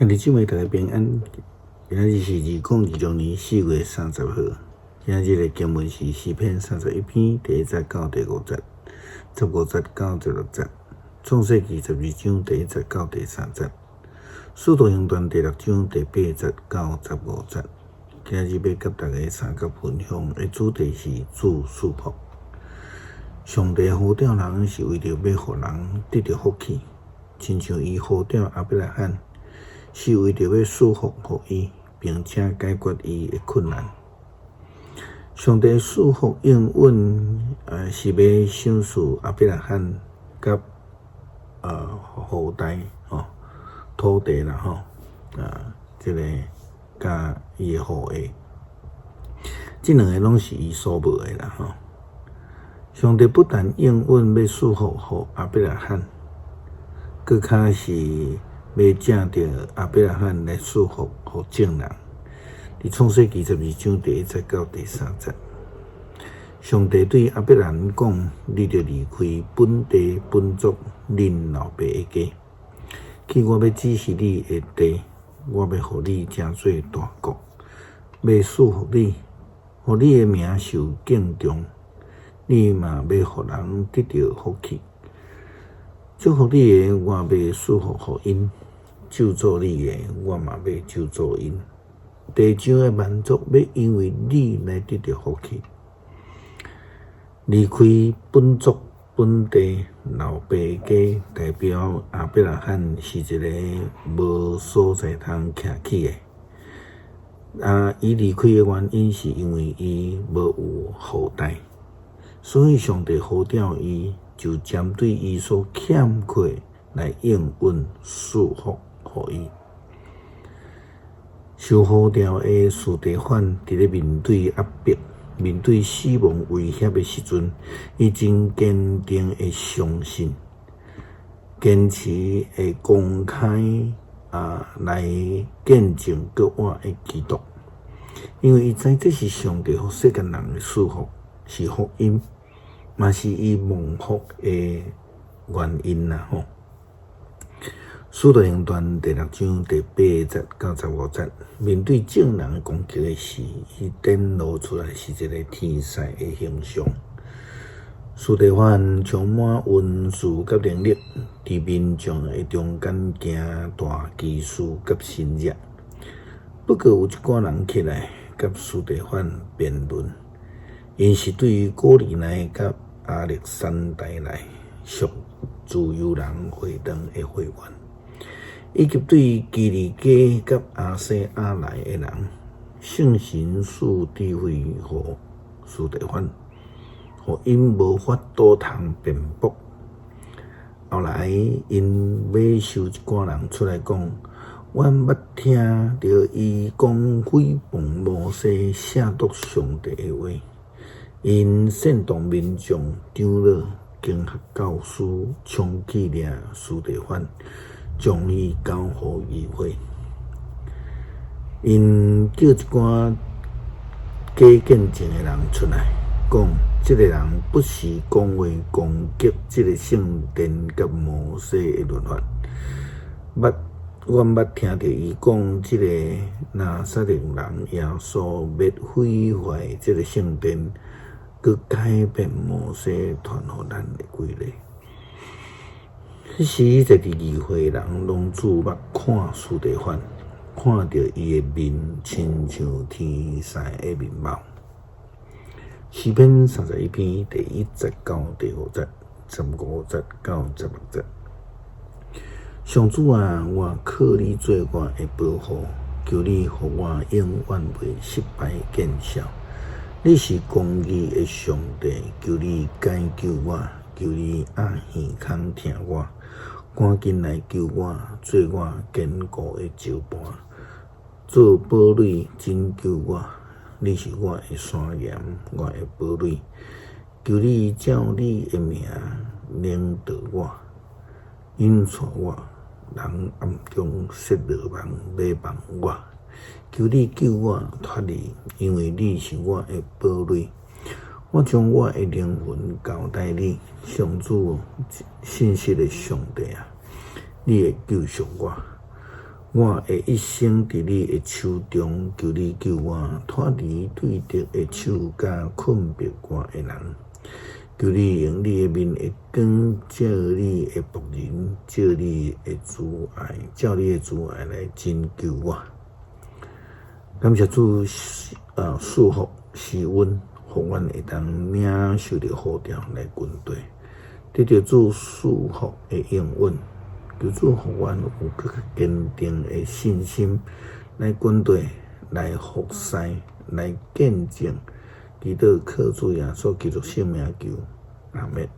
兄弟姊妹大家平安，今仔日是2026年4月30號。今仔日的經文是詩篇31篇第1節到第5節，15節到16節，創世記12章第1節到第3節，使徒行傳第6章第8節到15節。今仔日欲佮大家相佮分享的主題是主賜福。上帝呼召人是為著欲予人得著福氣，親像伊呼召亞伯拉罕，是為著欲賜福予伊，並且解決伊的困難。上帝賜福應允，是欲賞賜亞伯拉罕佮後代吼土地啦吼，這个佮伊的後裔，這兩个攏是伊所無的啦吼。上帝不但應允欲賜福予亞伯拉罕，閣較是欲藉著亞伯拉罕來賜福予眾人。佇創世記12章第1節到第3節，上帝對亞伯蘭講：你著離開本地本族恁老爸的家，去我欲指示你的地，我欲予你成做大國，欲賜福你，予你的名受敬重，你嘛欲予人得著福氣。祝福你的，我欲賜福予𪜶；咒詛你的，我嘛欲咒詛𪜶。地上的萬族欲因為你來得著福氣。離開本族本地老爸家，代表亞伯拉罕是一个無所在通徛起的。啊，伊離開的原因是因為伊無有後代，所以上帝呼召伊，就針對伊所欠缺來應允賜福予伊。受呼召的司提反佇咧面對壓迫、面對死亡威脅的時陣，伊真堅定的相信，堅持會公開來見證閣活的基督，因為伊知這是上帝予世間人的賜福，是福音，嘛是伊蒙福的原因啦吼。使徒行傳第6章第8節到15節，面對眾人的攻擊的時，伊展露出來是一个天使的形象。司提反充滿恩賜佮能力，佇民眾的中間行大奇事佮神蹟。不過有一寡人起來佮司提反辯論，𪜶是對古利奈佮亞歷山大來，屬自由人會堂的會員，以及對基利家佮亞細亞來的人，聖神賜智慧予司提反，予𪜶無法度通辯駁。後來，𪜶買收一寡人出來講：阮捌聽著伊講毀謗摩西、褻瀆上帝的話。𪜶煽動民眾、長老、經學教師，衝去掠司提反，將伊交予議會。𪜶叫一寡假見證的人出來，講這个人不時講話攻擊這个聖殿佮摩西的律法。捌，阮捌聽著伊講，這个拿撒勒人耶穌欲毀壞這个聖殿，閣改變摩西傳予咱的規例。彼時坐佇議會的人攏注目看司提反，看著伊的面親像天使的面貌。詩篇31篇第1節到第5節，15節到16節。上主啊，我靠你做我的保護，求你予我永遠袂失敗見笑。你是公義的上帝，求你解救我，求你掩耳孔聽我，趕緊來救我，做我堅固的石磐，做堡壘拯救我。你是我的山岩，我的堡壘，求你照你的名領導我，引帶我。人暗中設羅網欲網我，求你救我脫離，因為你是我的堡壘。我將我的靈魂交代你，上主信實的上帝啊，你會救贖我。我的一生佇你的手中，求你救我脫離對敵的手佮困迫我的人。求你用你的面的光照你的僕人，照你的慈愛，照你的慈愛來拯救我。感謝主，賜福施恩，予阮會當領受著呼召來軍隊，得著主賜福的應允。求主予阮有閣較堅定的信心來軍隊，來服侍，來見證。祈禱靠主耶穌基督聖名求，阿們。